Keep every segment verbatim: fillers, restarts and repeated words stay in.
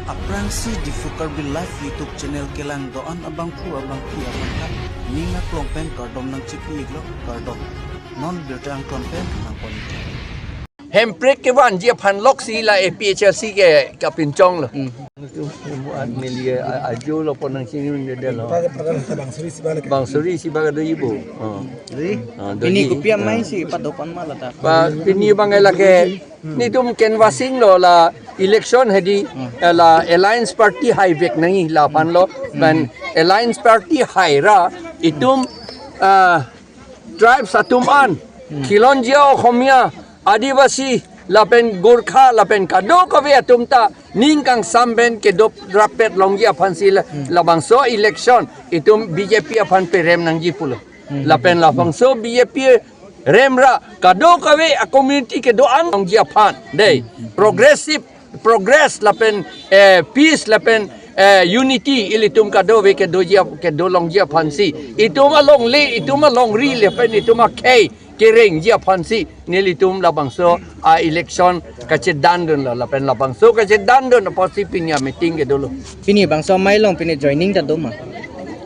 Aphrangsi Diphu Karbi Live YouTube channel kelang do-an abangphu abangphi aphan ta ning aklong pen kardom nangchipi-iklo, kardom. Non birta angton pen nangpon. Hemprek kevanji aphan loksi la A P H L C ke kapinchonglo. Hmm. Neli a-, ajo lo pon nangchini un de lo. Bang suri si bang. Bang suri si bang do ibu. Oh. Ri? Ah, do Pini i. Kopi amei si padopon ma lata. Ba, pini bang lake. Hmm. Netum canvassing lo la election hedi, Hmm. eh, la alliance party haivek nangji la aphan lo. Hmm. Ban alliance party haira itum, ah, tribes atum an, Hmm. Khilonjia Okhomia, Adivasi, lapen Gorkha, lapen kadokave atum ta ning kangsam pen kedo rapet longji aphansi la, Hmm. labangso election itum B J P aphan perem nangji pulo. Hmm. Lapen labangso B J P remra kadokave a-community kedo-an longji aphan. Dei, Hmm. progressive, progress lapen, eh, peace lapen, eh, unity ilitum kadokave kedoji ap-, kedo longji aphansi. Itum alongle, itum alongri lapen itum akhei kerengji aphansi nelitum labangso a-election kachedandunlo lapen labangso kachedandun apotsi pini a-meeting kedolo. Pini bangso amei along pini joining ta do ma?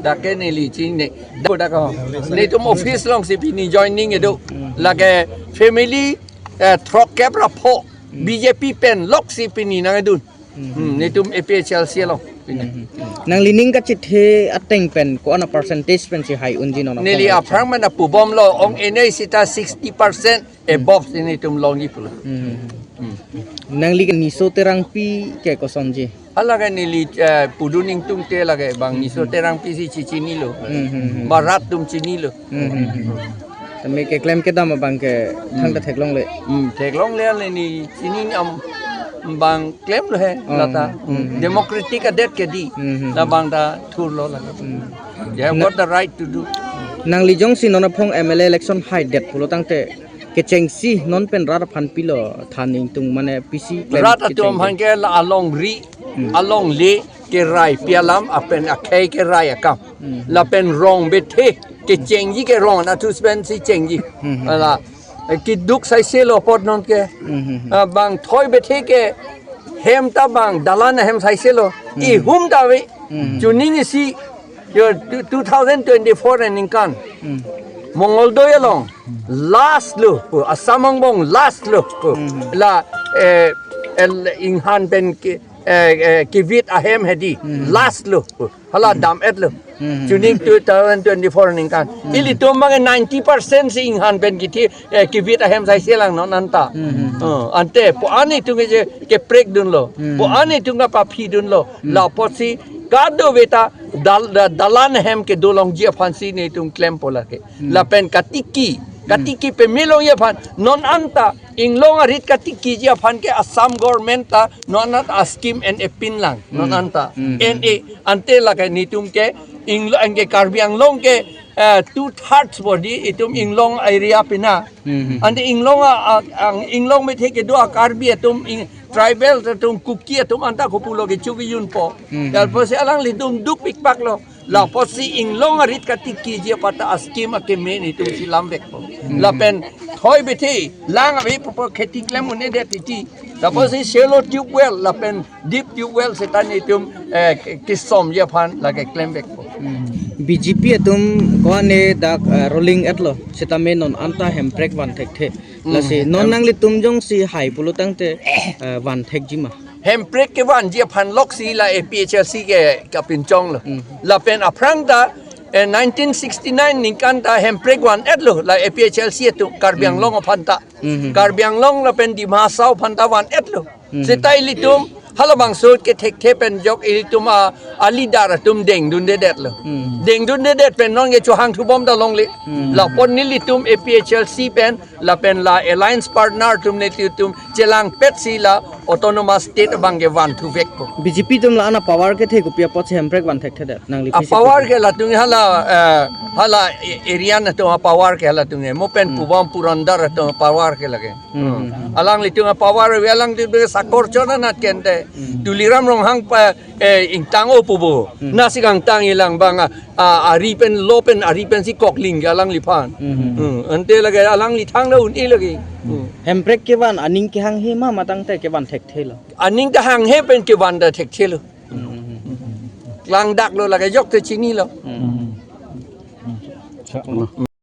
Dak ke neli chini. Dak ko. Netum office alongsi pini joining kedo. Hmm. Lake family, eh, throkkep ra pho. Hmm. B J P pen loksi pini nangdun. Hmm. Hmm, netum A P H L C along. Hmm. Nangli ning kachethe ateng pen ko-an a-percentage pensi hai unji non? Neli aphrang mana pubomlo ong ene sita sixty percent above si netum longji pulo. Hmm. Hmm. Nangli ke Niso Terangpi ke kosonji? Hala ke neli, eh, pudun ingtungte lake bang Niso Hmm. Terangpi si chichinilo. Hmm, hmm, hmm. Barat atum chinilo. Hmm, hmm, hmm. Tame keklem kedam abang ke thangta Hmm. theklongle. Hmm, theklongle le neli chini am bang klemlo he Oh. lata. Hmm, hmm. Democratic adet ke dei. Hmm, hmm, hmm. Labang ta thurlo lake. Hmm. They have Na- got the right to do. Nangli jongsi non aphong M L A election haidet pulo tangte kechengsi non pen rat aphan pilo than ingtung mane pisi klem Rat atum kechengsi. Aphan ke la alongri, Hmm. alongle kerai pi alam lapen akhei kerai akam. Hmm. Lapen rong bethe kechengji ke rong anatthu pensi chengji. Hmm. Hala, eh, keduk saiselo apot non ke. Hmm. Ah, bang thoi bethe ke hem ta bang dalan ahem saiselo. Hmm. Ihum ta ave. Hmm. Chuning isi yo two, two thousand twenty-four aningkan. Hmm. Mongol doi along last lo, pu, Assam angbong last lo, pu. Hmm. La, eh, el inghan pen ke, eh, eh, kivit ahem hedi Hmm. last lo, pu. Hala dam-et lo. Hmm. Chuning two thousand twenty-four aningkan. Hmm. Ilitum bang ninety percent si inghan pen kithi, eh, kivit ahem saise lang non anta. Hmm. Oh, ante pu ani tung je keprek dunlo. Hmm. Pu ani tung kapaphi dunlo. Hmm. Lapotsi kadokave ta dal-, da-, dalan ahem kedo longji aphansi netum klempo lake. Hmm. Lapen katiki, Hmm. katiki peme longji aphan non anta inglong arit katikiji aphan ke Assam government ta non anta a-scheme en-e pinlang non Hmm. anta. Hmm. En-e ante lake netum ke inglo-, anke Karbi Anglong ke, eh, two thirds body itum inglong area pina. Hmm. Ante inglong a, a, ang inglong bethe kedo a-Karbi atum ing-, tribal atum Kuki atum anta kopulo ke chubi yunpo. Hmm. Lapusi alanglitum dukpikpaklo. Lapotsi inglong arit katikiji apot ta a-scheme akeme netum si lamvekpo. Hmm. Lapen thoi bethe lang ave pupo kheti klem un-edet titi. Lapotsi shallow tube well lapen deep tube well seta netum, eh, ke-, kesomji aphan lake klemvekpo. Hmm. B J P atum ko-an ne dak, eh, ruling-et lo. Seta me non anta Hemprek van thekthe. Hmm. Lasi non Hem- nanglitum jongsi hai pulo tangte, eh, van thekji ma? Hemprek kevanji aphan loksi la A P H L C ke kapinchonglo. Hmm. Lapen aphrang ta, eh, nineteen sixty-nine ningkan ta Hemprek van-et lo la A P H L C atum Karbi Hmm. Anglong aphan ta. Hmm. Karbi Anglong lapen Dima Hasao aphan ta van-et lo. Hmm. Seta ilitum halabangso kethekthe pen jok ilitum a, a-leader atum dengdundedetlo. Hmm. Dengdundedet pen non ke chohang thubom ta longle. Hmm. Lapot nelitum A P H L C pen lapen la alliance partner atum nelitum chelangpetsi la autonomous state abang ke van thuvekpo. B J P atum la-an a-power kethe kopi apotsi Hemprek van thekthedet nangli A-power pisi ke latum hala, eh, hala a-, area atum a-power ke latum mo pen Hmm. pubom Purandar atum a-power ke lake. Hmm. Hmm. Alanglitum a-power ave, alanglitum sakor chona nat kente. Hmm. Tuliram Ronghang pa, eh, ingtang-o pubo. Hmm. Nasi kangtang-i lang bang a A, ari pen lo pen ari pensi kokling ke alangliphan. Mhm. Hmm, ante lake alangli thangta un-e lake. Hmm. Hemprek kevan aning kehanghe ma matangte kevan thekthelo? Aning ta hanghe pen kevan ta thekthelo. Mhm. Klangdaklo lake jokte chinilo. Mhm.